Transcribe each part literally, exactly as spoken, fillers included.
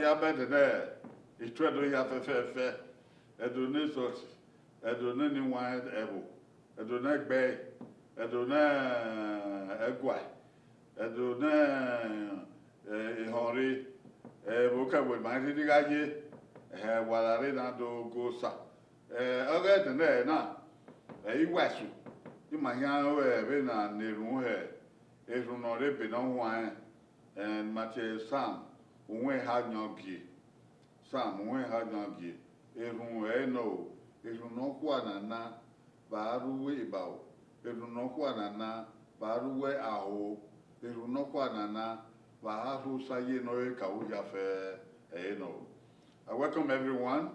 Abẹdẹ nẹ, I tuẹ do ya fẹfẹfẹ, ẹdo ne salt, ẹdo ne ni wan ẹvbo, ẹdo ne ẹgbẹe, ẹdo ne ẹguae, ẹdo ne ehọnre, ẹvbo kẹvbo ma i rhirhi gha ye, ẹhẹ, wa la rre na do go osa. Eh, ọghe ẹdẹ nẹ na, ẹ i wa ẹsu, ima khian ru ẹvbo na ne erhunmwu hẹ, erhunmwu ne ọ rre ebe ne ọ huanrẹn, eh, ma tie Sam, uhunmwu eha yan gie. Sam, uhunmwu eha yan gie. Erhunmwu ẹre nọ o, erhunmwu nọkhua na na vbe a rre uwu ebaro, erhunmwu nọkhua na na vbe a rre uwu aho, erhunmwu nọkhua na na vbe a rre osa ye ne ọ re ka vbe hia fẹ ẹre nọ o. I welcome everyone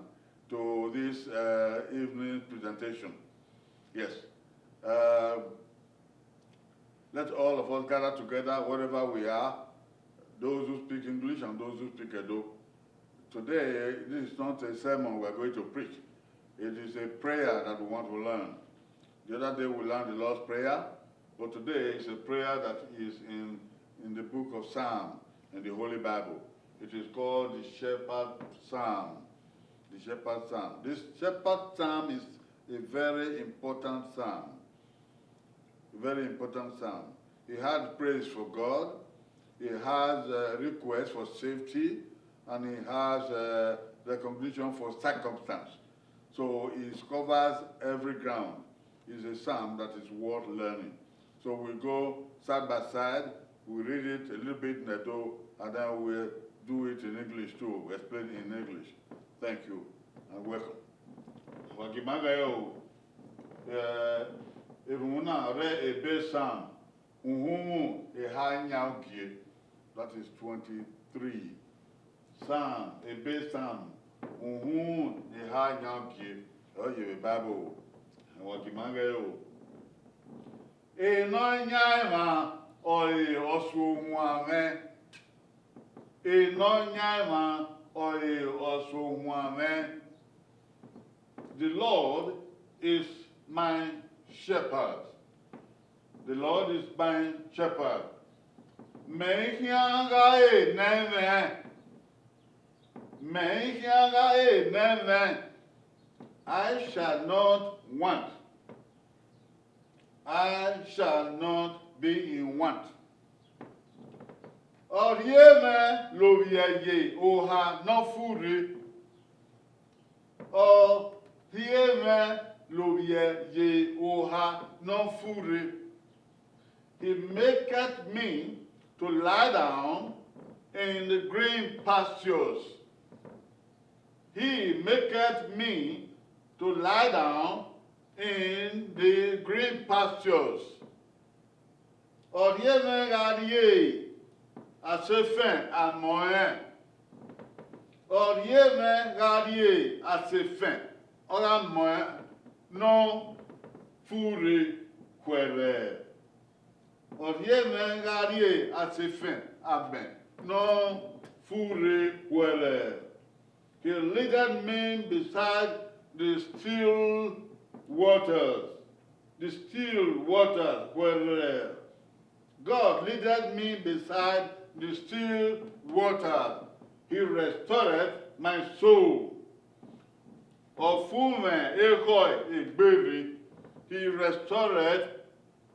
to this uh, evening presentation. Yes. Uh, let all of us gather together wherever we are, those who speak English and those who speak Edo. Today, this is not a sermon we are going to preach. It is a prayer that we want to learn. The other day we learned the Lord's Prayer, but today is a prayer that is in, in the book of Psalm in the Holy Bible. It is called the Shepherd Psalm. The Shepherd Psalm. This Shepherd Psalm is a very important psalm. Very important psalm. He has praise for God, he has uh, request for safety, and he has uh, recognition for circumstance. So it covers every ground. It's a psalm that is worth learning. So we go side by side, we read it a little bit in Edo, and then we do it in English too, explain in English. Thank you and welcome. Wa gie ima ghẹ o, eh, erhunmwu na rre ebe Sam, uhunmwu eha yan gie, that is twenty-three. Sam, ebe Sam, uhunmwu eha yan gie, ọ ye vbe Bible, wa gie ima ghẹ o. Enọyan emwa ọre ọsuohuan mwẹ. Enọyan emwa ọre ọsuohuan mwẹ. The Lord is my shepherd. The Lord is my shepherd. Mẹ i khian gha re ne ẹmwẹ. Mẹ i khian gha re ne ẹmwẹ. I shall not want. I shall not be in want. Ọ rhie mwẹ lovbiẹ ye oha ne ọ furre. Ọ rhie mwẹ lovbiẹ ye oha ne ọ furre. He maketh me to lie down in the green pastures. He maketh me to lie down in the green pastures. Ọ rhie mwẹ gha rrie asefẹn amọẹn. Ọ rhie mwẹ gha rrie asefẹn ọghe amọẹn ne ọ furre khuẹrhẹ. Ọ rhie mwẹ gha rrie asefẹn amẹ ne ọ furre khuẹrhẹ. He leadeth me beside the still waters, the still waters, where God leadeth me beside the still waters. He restoreth my soul. Ọfumwẹ ekhọe egbe rre, he restoreth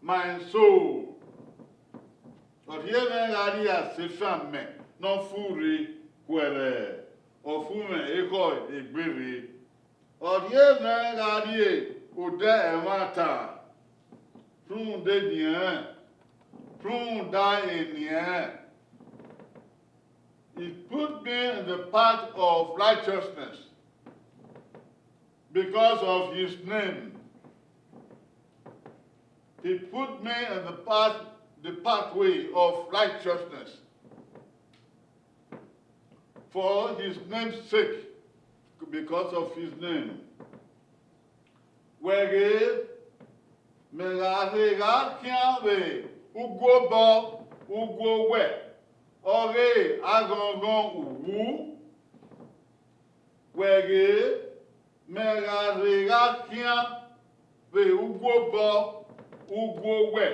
my soul. Ọ rhie mwẹ gha rrie asefan mẹ ne ọ furre khuẹrhẹ, ọfumwẹ ekhọe egbe rre. Ọ rhie mwẹ gha rrie odẹ ẹmwata, rhunmwuda eniẹn, rhunmwuda eniẹn. He put me in the path of righteousness because of his name. He put me in the path, the pathway of righteousness for his name's sake, because of his name. Wẹ ghe, mẹ gha rhe gha khian vbe uguobọ uguowẹ ọghe aghọnghọn uwu. Wẹ ghe, mẹ gha rhe gha khian vbe uguobọ uguowẹ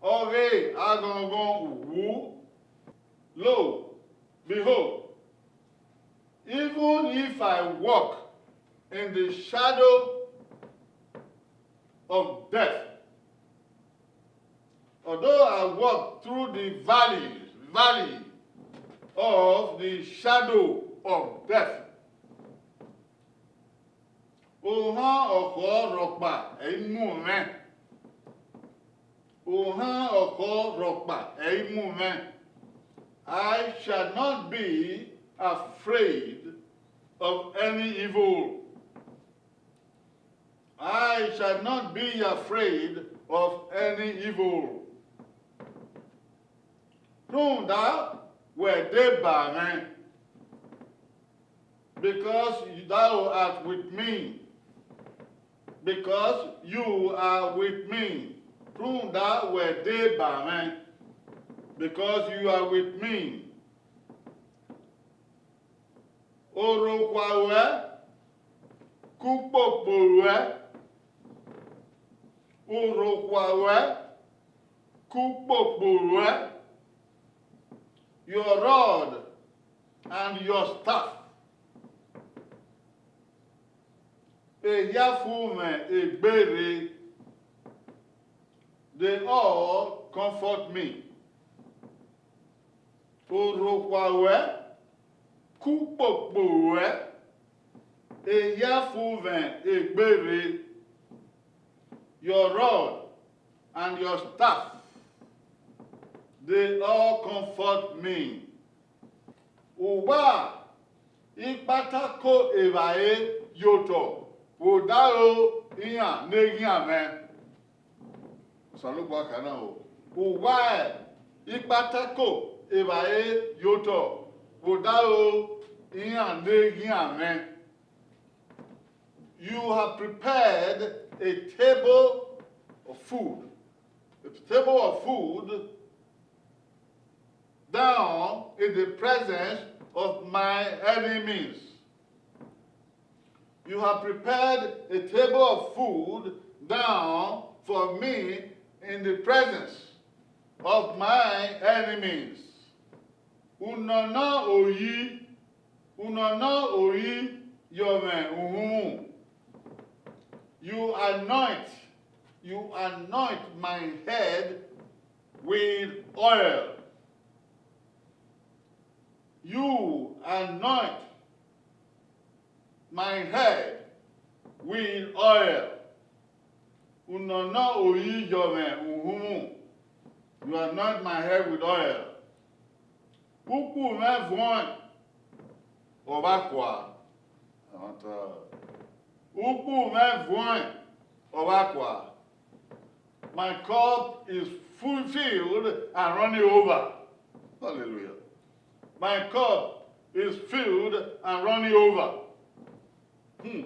ọghe aghọnghọn uwu. Lo, behold, Even if I walk in the shadow of death, although I walk through the valleys, valley of the shadow of death, ohan ọkhọ rhọkpa ẹ i mu mwẹ. Ohan ọkhọ rhọkpa ẹ i mu mwẹ. I shall not be afraid of any evil. I shall not be afraid of any evil. Rhunmwuda wẹ deba mwẹ, because thou art with me. Because you are with me. Rhunmwuda wẹ deba mwẹ, because you are with me. Orhokhua ruẹ ke ukpokpo ruẹ. Orhokhua ruẹ ke ukpokpo ruẹ. Your rod and your staff, ehia fu mwẹ egbe rre, they all comfort me. Orhokhua ruẹ ke ukpokpo ruẹ, ehia fu mwẹ egbe rre. Your rod and your staff, they all comfort me. Uwa i kpatako evbare ye otọ vbe odaro iran ne eghian mwẹ. Osanobua khẹ na o. Uwa i kpatako evbare ye otọ vbe odaro iran ne eghian mwẹ. You have prepared a table of food, a table of food down in the presence of my enemies. You have prepared a table of food down for me in the presence of my enemies. U nọ nọ oyi, u nọ nọ oyi yọ mwẹ uhunmwu. You anoint, you anoint my head with oil. You anoint my head with oil. U nọ nọ oyi yọ mwẹ uhunmwu. You anoint my head with oil. Ukpu mwẹ vuọn ọ vba kua. Ukpu mwẹ vuọn ọ vba kua. My cup is full, filled and running over. Hallelujah. My cup is filled and running over. Hmm.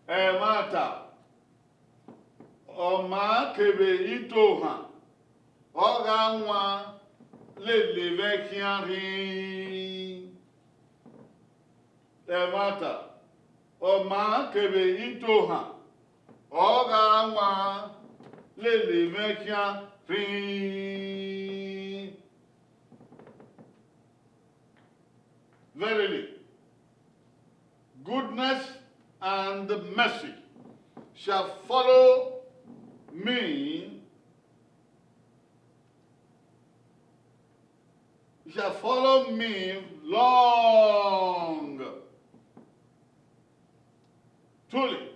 Ẹmwata, ọ ma kevbe itohan, ọ gha wan lele mwẹ khian rhinrin. Ẹmwata, ọ ma kevbe itohan, ọ gha wan lele mwẹ khian rhinrin. Verily, goodness and mercy shall follow me, shall follow me long. Truly,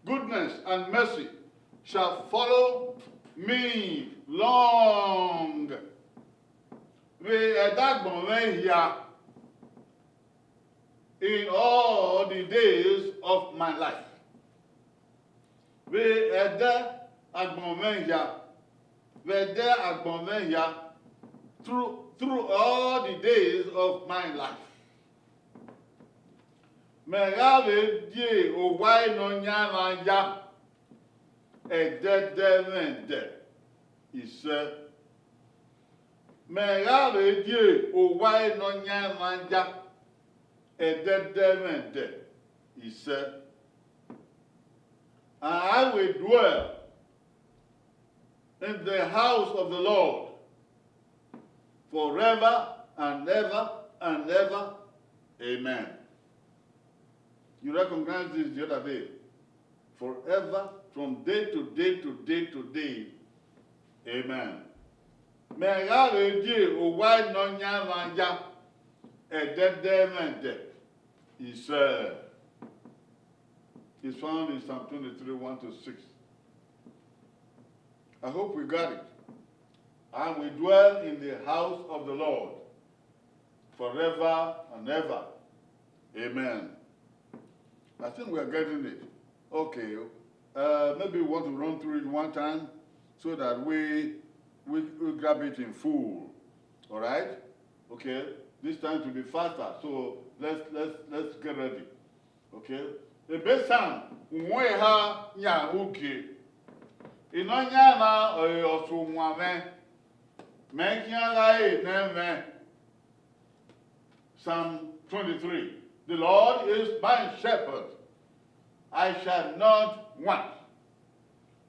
goodness and mercy shall follow me long. Vbe ẹdẹ agbọn mwẹ hia, in all the days of my life. Vbe ẹdẹ agbọn mwẹ hia, vbe ẹdẹ agbọn mwẹ hia, through, through all the days of my life. Mẹ gha vbe die owa Nọyaẹnmwa ya, ẹdẹdẹmwẹdẹ isẹ. Mẹ gha vbe die owa Nọyaẹnmwa ya, ẹdẹdẹmwẹdẹ isẹ. And I will dwell in the house of the Lord forever and ever and ever Amen. You recognize this the other day. Forever, from day to day to day to day. Amen. Mẹ gha vbe die owa Nọyaẹnmwa ya, ẹdẹdẹmwẹdẹ, isẹ. It's found in Psalm twenty-three, one to six. I hope we got it. I will dwell in the house of the Lord forever and ever. Amen. I think we are getting it. Okay. Uh, maybe we want to run through it one time so that we, we, we grab it in full. All right? Okay. This time to be faster. So let's, let's, let's get ready. Okay. Ebe Psalm uhunmwu eha yan ugie. Nọyaẹnmwa ọre ọsuowan mwẹ, mẹ khian gha re ne ẹmwẹ. Psalm twenty-three. The Lord is my shepherd, I shall not want.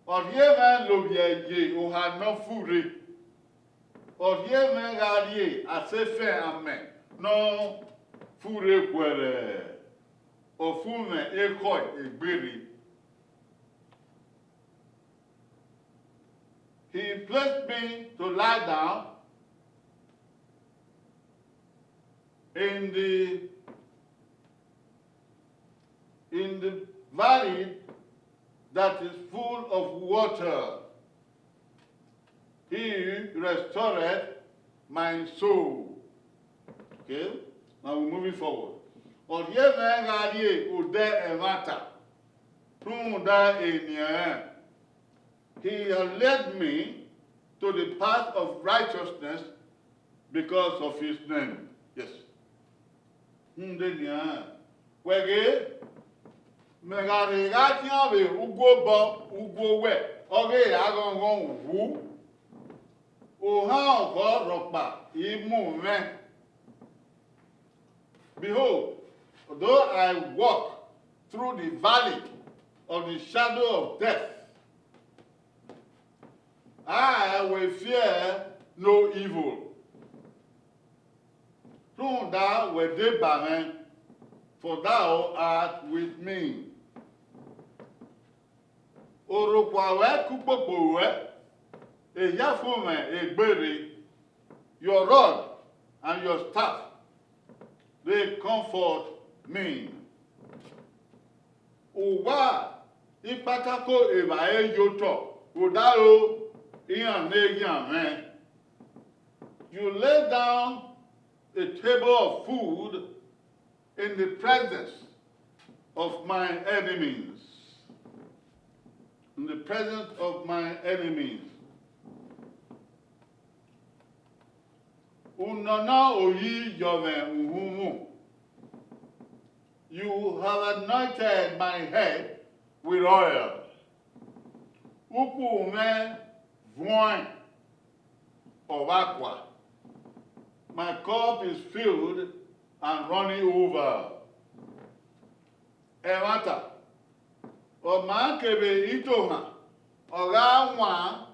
Ọ rhie mwẹ lovbiẹ ye oha ne ọ furre. Ọ rhie mwẹ gha rrie asefẹn amẹ ne ọ furre guẹrẹ, ọ fu mwẹ ekhọe egberri. He placed me to lie down in the in the valley that is full of water. He restored my soul. Okay, now we're moving forward. Ọ rhie mwẹ gha rrie odẹ ẹmwata rhunmwuda eni ẹnrẹn. He has led me to the path of righteousness because of his name. Yes. Rhunmwuda eni ẹnrẹn. Wẹ ghe, mẹ gha rhe gha khian vbe ugu obọ, ugu owẹ, ọghe aghọnghọn uwu, ohan ọghọ rhọkpa i mu mwẹ. Behold, though I walk through the valley of the shadow of death, I will fear no evil. Rhunmwuda wẹ deba mwẹ, for thou art with me. Orhọkpa ruẹ ke ukpokpo ruẹ, ehia fu mwẹ egberri. Your rod and your staff, they comfort me. Uwa ikpatako evbare ye otọ vbe odaro iran ne eghian mwẹ. You lay down a table of food in the presence of my enemies. In the presence of my enemies. Unọnọ oyi yọ mwẹ uhunmwu. You have anointed my head with oil. Ukpu mwẹ vuọẹn ọvbakua. My cup is filled and running over. Ẹmwata, ọ ma kevbe itohan, ọ gha wan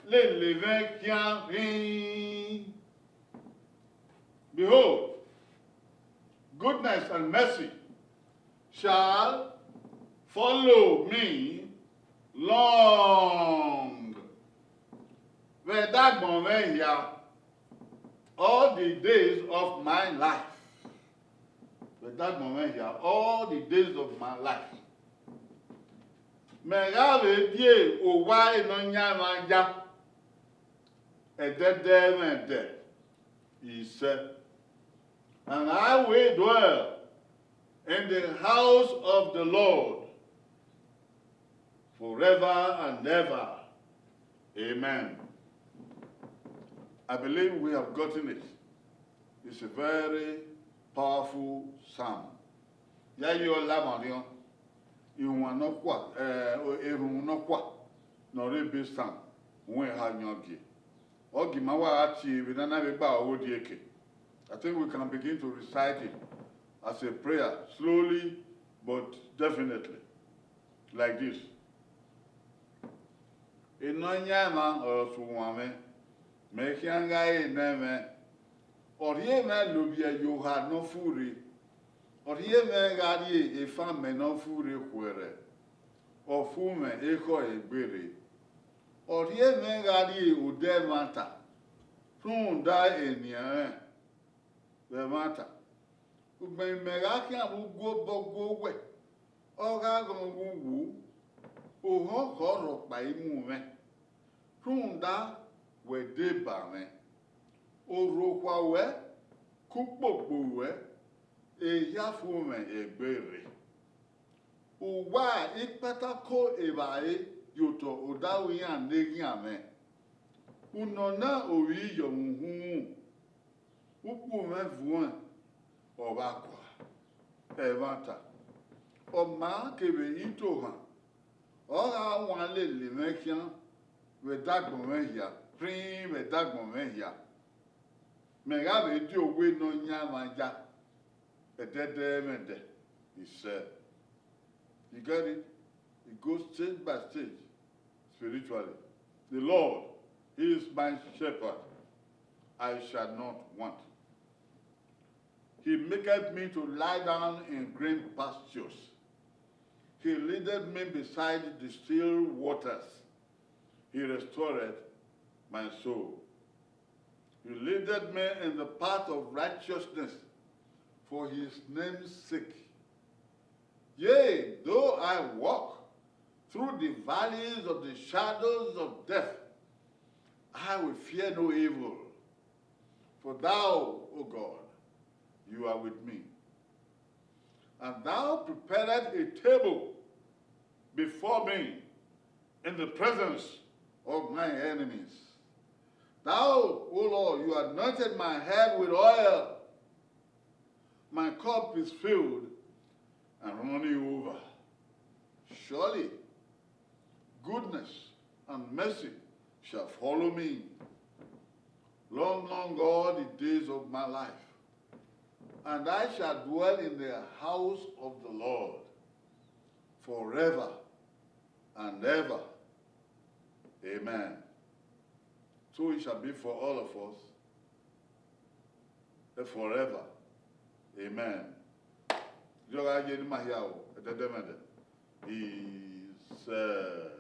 lele mwẹ khian rhinrin. Behold, goodness and mercy shall follow me long. Vbe ẹdagbọn mwẹ hia, all the days of my life. Vbe ẹdagbọn mwẹ hia, all the days of my life. Mẹ gha vbe die owa Nọyaẹnmwa ya, ẹdẹdẹmwẹdẹ, isẹ. And I will dwell in the house of the Lord forever and ever. Amen. I believe we have gotten it. It's a very powerful psalm. Ya ye ọla mwa riọn, ihuan nọkhua, eh, erhunmwu nọkhua ne ọ rre ebe psalm uhunmwu eha yan gie. Ọ gie ima wa gha tie vbe ne a na vbe gba ọghe odieke. I think we can begin to recite it as a prayer, slowly but definitely, like this. Nọyaẹnmwa ọre ọsuowan mwẹ, mẹ khian gha re ne ẹmwẹ. Ọ rhie mwẹ lovbiẹ ye oha ne ọ furre. Ọ rhie mwẹ gha rrie efan mẹ ne ọ fu rre khuẹrhẹ, ọ fu mwẹ ekhọe egbe rre. Ọ rhie mwẹ gha rrie odẹ ẹmwata, rhunmwuda enian rẹn vbe ẹmwata. Ugbẹn mẹ gha khian vbe ugu obọ gu owẹ, ọ gha ghọn vbe uwu, ohọkhọ rhọkpa i mu mwẹ, rhunmwuda wẹ deba mwẹ. Orhuokhua ruẹ ke ukpokpo ruẹ, ehia fu mwẹ egbe rre. Uwa ikpatako evbare ye otọ odaro iran ne eghian mwẹ. Unọ na ovbi iyọmwẹ uhunmwu, ukpu mwẹ vuẹn, ọ vbe akua, ẹmwata, ọ ma kevbe itohan, ọ gha wan lele mwẹ khian vbe ẹdagbọn mwẹ hia, rhinrin vbe ẹdagbọn mwẹ hia. Mẹ gha vbe die owa Nọyaẹnmwa ya, ẹdẹdẹ ẹmwẹdẹ, isẹ. You get it? It goes stage by stage spiritually. The Lord, He is my shepherd, I shall not want. He maketh me to lie down in green pastures. He leadeth me beside the still waters. He restored my soul. He leadeth me in the path of righteousness for his name's sake. Yea, though I walk through the valleys of the shadows of death, I will fear no evil, for thou, O God, you are with me. And thou preparedst a table before me in the presence of my enemies. Thou, O Lord, you anointed my head with oil. My cup is filled and running over. Surely goodness and mercy shall follow me long, long all the days of my life, and I shall dwell in the house of the Lord forever and ever. Amen. So it shall be for all of us, eh, forever. Amen. Yọ gha ye ne ima hia o, ẹdẹdẹmwẹdẹ. Isẹ.